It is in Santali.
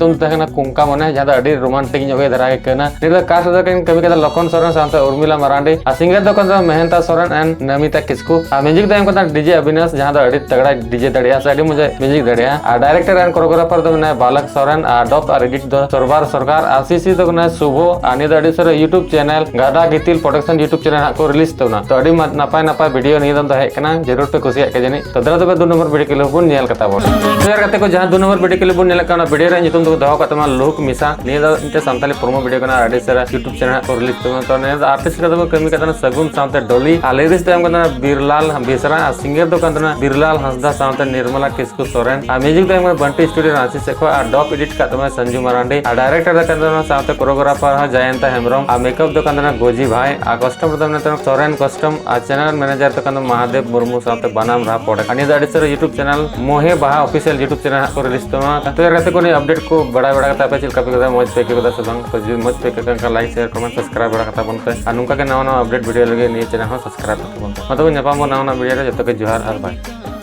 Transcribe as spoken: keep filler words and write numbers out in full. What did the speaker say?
ᱧᱩᱛᱩᱢ ᱫᱚ ᱛᱟᱦᱮᱸ ᱠᱟᱱᱟ ᱠᱩᱝᱠᱟ ᱢᱚᱱᱮ, ᱡᱟᱦᱟᱸ ᱫᱚ ᱟᱹᱰᱤ ᱨᱳᱢᱟᱱᱴᱤᱠ ᱧᱚᱜ ᱜᱮ ᱫᱷᱟᱨᱟ ᱜᱮ ᱠᱟᱱᱟ᱾ ᱱᱤᱭᱟᱹ ᱫᱚ ᱠᱟᱥᱴ ᱨᱮᱫᱚ ᱠᱤᱱ ᱠᱟᱹᱢᱤ ᱠᱟᱫᱟ ᱞᱚᱠᱷᱚᱱ ᱥᱚᱨᱮᱱ ᱥᱟᱶᱛᱮ ᱩᱨᱢᱤᱞᱟ ᱢᱟᱨᱟᱱᱰᱤ, ᱟᱨ ᱥᱤᱝᱜᱟᱨ ᱫᱚ ᱠᱟᱱ ᱛᱟᱦᱮᱸᱱᱟ ᱢᱮᱦᱮᱱᱛᱟ ᱥᱚᱨᱮᱱ and ᱱᱚᱢᱤᱛᱟ ᱠᱤᱥᱠᱩ, ᱟᱨ ᱢᱤᱭᱩᱡᱤᱠ ᱫᱚ ᱮᱢ ᱠᱟᱫᱟ ᱰᱤᱡᱮ ᱚᱵᱤᱱᱟᱥ, ᱡᱟᱦᱟᱸ ᱫᱚ ᱟᱹᱰᱤ ᱛᱟᱜᱲᱟ ᱰᱤᱡᱮ ᱫᱟᱲᱮᱭᱟᱜᱼᱟ ᱥᱮ ᱟᱹᱰᱤ ᱢᱚᱡᱽ ᱢᱤᱭᱩᱡᱤᱠ ᱫᱟᱲᱮᱭᱟᱜᱼᱟ᱾ ᱟᱨ ᱰᱟᱭᱨᱮᱠᱴᱚᱨ and ᱠᱳᱨᱳᱜᱨᱟᱯᱷᱟᱨ ᱫᱚ ᱢᱮᱱᱟᱭᱟ ᱵᱟᱞᱚᱠ ᱥᱚᱨᱮᱱ, ᱟᱨ ᱰᱚᱯ ᱟᱨ ᱮᱰᱤᱴ ᱫᱚ ᱥᱚᱨᱵᱟᱨ ᱥᱚᱨᱠᱟᱨ, ᱟᱨ ᱥᱤᱥᱤ ᱫᱚ ᱠᱟᱱᱟᱭ ᱥᱩᱵᱷᱚ, ᱟᱨ ᱱᱤᱭᱟᱹ ᱫᱚ ᱟᱹᱰᱤ ᱩᱥᱟᱹᱨᱟ YouTube ᱪᱮᱱᱮᱞ ᱜᱟᱰᱟ ᱜᱤᱛᱤᱞ ᱯᱨᱚᱰᱟᱠᱥᱚᱱ YouTube ᱪᱮᱱᱮᱞ ᱦᱟᱸᱜ ᱠᱚ ᱨᱤᱞᱤᱡᱽ ᱛᱟᱵᱚᱱᱟ᱾ ᱛᱚ ᱟᱹᱰᱤ ᱢᱟ-, ᱱᱟᱯᱟᱭ ᱱᱟᱯᱟᱭ ᱵᱷᱤᱰᱤᱭᱳ ᱱᱤᱭᱟᱹ ᱫᱚᱢ ᱫᱚ ᱦᱮᱡ ᱠᱟᱱᱟ, ᱡᱟᱹᱨᱩᱲ ᱯᱮ ᱠᱩᱥᱤᱭᱟᱜ ᱠᱮᱭᱟ ᱡᱟᱹᱱᱤᱡ᱾ ᱛᱚ ᱫᱮᱞᱟ ᱛᱚᱵᱮ ᱫᱩ ᱱᱚᱢᱵᱚᱨ ᱵᱷᱤᱰᱤᱭᱳ ᱠᱞᱤᱯ ᱵᱚᱱ ᱧᱮᱞ ᱠᱟᱛᱟ ᱵᱚᱱ᱾ ᱛᱚ ᱭᱟᱨ ᱜᱟᱛᱮ ᱠᱚ, ᱡᱟᱦᱟᱸ ᱫᱩ ᱱᱚᱢᱵᱚᱨ ᱵᱷᱤᱰᱤᱭᱳ ᱠᱞᱤᱯ ᱵᱚᱱ ᱧᱮᱞᱮᱫ ᱠᱟᱱᱟ, ᱚᱱᱟ ᱵᱷᱤᱰᱤᱭᱳ ᱨᱮᱭᱟᱜ ᱧᱩᱛᱩᱢ ᱫᱚᱠᱚ ᱫᱚᱦᱚ ᱠᱟᱜ ᱛᱟᱢᱟ ᱞᱩᱠ ᱢᱤᱥᱟ᱾ ᱱᱤᱭᱟᱹ ᱫᱚ ᱢᱤᱫᱴᱮᱱ ᱥᱟᱱᱛᱟᱞᱤ ᱯᱨᱳᱢᱳ ᱵᱷᱤᱰᱤᱭᱳ ᱠᱟᱱᱟ, ᱟᱹᱰᱤ ᱩᱥᱟᱹᱨᱟ YouTube ᱪᱮᱱᱮᱞ ᱦᱟᱸᱜ ᱠᱚ ᱨᱤᱞᱤᱡᱽ ᱛᱟᱵᱚᱱᱟ᱾ ᱛᱚ ᱱᱤᱭᱟᱹ ᱫᱚ ᱟᱨᱴᱤᱥᱴ ᱠᱟᱛᱮ ᱠᱚ ᱠᱟᱹᱢᱤ ᱠᱟᱜ ᱛᱟᱦᱮᱱᱟ ᱥᱟᱹᱜᱩᱱ ᱥᱟᱶᱛᱮ ᱰᱚᱞᱤ, ᱟᱨ ᱞᱤᱨᱤᱠᱥ ᱫᱚ ᱮᱢ ᱠᱟᱫᱟ ᱵᱤᱨᱞᱟᱞ ᱵᱮᱥᱨᱟ, ᱟᱨ ᱥᱤᱝᱜᱟᱨ ᱫᱚ ᱠᱟᱱ ᱛᱟᱦᱮᱱᱟ ᱵᱤᱨᱞᱟᱞ ᱦᱟᱸᱥᱫᱟ ᱥᱟᱶᱛᱮ ᱱᱤᱨᱢᱚᱞᱟ ᱠᱤᱥᱠᱩ ᱥᱚᱨᱮᱱ, ᱟᱨ ᱢᱤᱭᱩᱡᱤᱠ ᱫᱚ ᱮᱢ ᱠᱟᱫᱟ ᱵᱟᱱᱴᱤ ᱥᱴᱩᱰᱤᱭᱳ ᱨᱟᱸᱪᱤ ᱥᱮᱫ ᱠᱷᱚᱱ, ᱟᱨ ᱰᱚᱯ ᱮᱰᱤᱴ ᱠᱟᱜ ᱛᱟᱵᱚᱱᱟ ᱥᱚᱧᱡᱩ ᱢᱟᱨᱟᱱᱰᱤ, ᱟᱨ ᱰᱟᱭᱨᱮᱠᱴᱚᱨ ᱫᱚ ᱠᱟᱱ ᱛᱟᱵᱚᱱᱟ ᱥᱟᱶᱛᱮ ᱠᱳᱨᱳᱜᱨᱟᱯᱷᱟᱨ ᱦᱚᱸ ᱡᱚᱭᱚᱱᱛᱟ ᱦᱮᱢᱵᱨᱚᱢ, ᱟᱨ ᱢᱮᱠᱟᱯ ᱫᱚ ᱠᱟᱱ ᱛᱟᱵᱚᱱᱟ ᱜᱳᱡᱤ ᱵᱷᱟᱭ, ᱟᱨ ᱠᱚᱥᱴᱚᱢ ᱨᱮᱫᱚ ᱢᱮᱱᱟᱜ ᱛᱟᱵᱚᱱᱟ ᱥᱚᱨᱮᱱ ᱠᱚᱥᱴᱚᱢ, ᱟᱨ ᱪᱮᱱᱮᱞ ᱢᱮᱱᱮᱡᱟᱨ ᱫᱚ ᱠᱟᱱ ᱛᱟᱵᱚᱱᱟ ᱢᱟᱦᱟᱫᱮᱵ ᱢᱩᱨᱢᱩ ᱥᱟᱶᱛᱮ ᱵᱟᱱᱟᱢ ᱨᱟᱦᱟ ᱯᱨᱚᱰᱟᱠᱴ᱾ ᱟᱨ ᱱᱤᱭᱟᱹ ᱫᱚ ᱟᱹᱰᱤ ᱩᱥᱟᱹᱨᱟ YouTube ᱪᱮᱱᱮᱞ ᱢᱳᱦᱮ ᱵᱟᱦᱟ ᱚᱯᱷᱤᱥᱤᱭᱟᱞ YouTube ᱪᱮᱱᱮᱞ ᱦᱟᱸᱜ ᱠᱚ ᱨᱤᱞᱤᱡᱽ ᱛᱟᱵᱚᱱᱟ᱾ ᱛᱚ ᱭᱟᱨ ᱜᱟᱛᱮ ᱠᱚ, ᱱᱤᱭᱟᱹ ᱟᱯᱰᱮᱴ ᱠᱚ ᱵᱟᱲᱟᱭ ᱵᱟᱲᱟ ᱠᱟᱛᱮ ᱟᱯᱮ ᱪᱮᱫ ᱞᱮᱠᱟ ᱯᱮ ᱟᱹᱭᱠᱟᱹᱣ ᱠᱮᱫᱟ, ᱢᱚᱡᱽ ᱯᱮ ᱟᱹᱭᱠᱟᱹᱣ ᱠᱮᱫᱟ ᱥᱮ ᱵᱟᱝ? ᱛᱚ ᱡᱩᱫᱤ ᱢᱚᱡᱽ ᱯᱮ ᱟᱹᱭᱠᱟᱹᱣ ᱠᱟᱱ ᱠᱷᱟᱱ ᱞᱟᱭᱤᱠ, ᱥᱮᱭᱟᱨ, ᱠᱚᱢᱮᱱᱴ, ᱥᱟᱵᱥᱠᱨᱟᱭᱤᱵ ᱵᱟᱲᱟ ᱠᱟᱛᱟ ᱵᱚᱱ ᱯᱮ, ᱟᱨ ᱱᱚᱝᱠᱟ ᱜᱮ ᱱᱟᱣᱟ ᱱᱟᱣᱟ ᱟᱯᱰᱮᱴ ᱵᱷᱤᱰᱤᱭᱳ ᱞᱟᱹᱜᱤᱫ ᱱᱤᱭᱟᱹ ᱪᱮᱱᱮᱞ ᱦᱚᱸ ᱥᱟᱵᱥᱠᱨᱟᱭᱤᱵ ᱠᱟᱛᱟ ᱵᱚᱱ ᱯᱮ᱾ ᱢᱟ ᱛᱚᱵᱮ ᱧᱟᱯᱟᱢ ᱵᱚᱱ ᱱᱟᱣᱟ ᱱᱟᱣᱟ ᱵᱷᱤᱰᱤᱭᱳ ᱨᱮ, ᱡᱚᱛᱚ ᱜᱮ ᱡᱚᱦᱟᱨ ᱟᱨ ᱵᱟᱭ᱾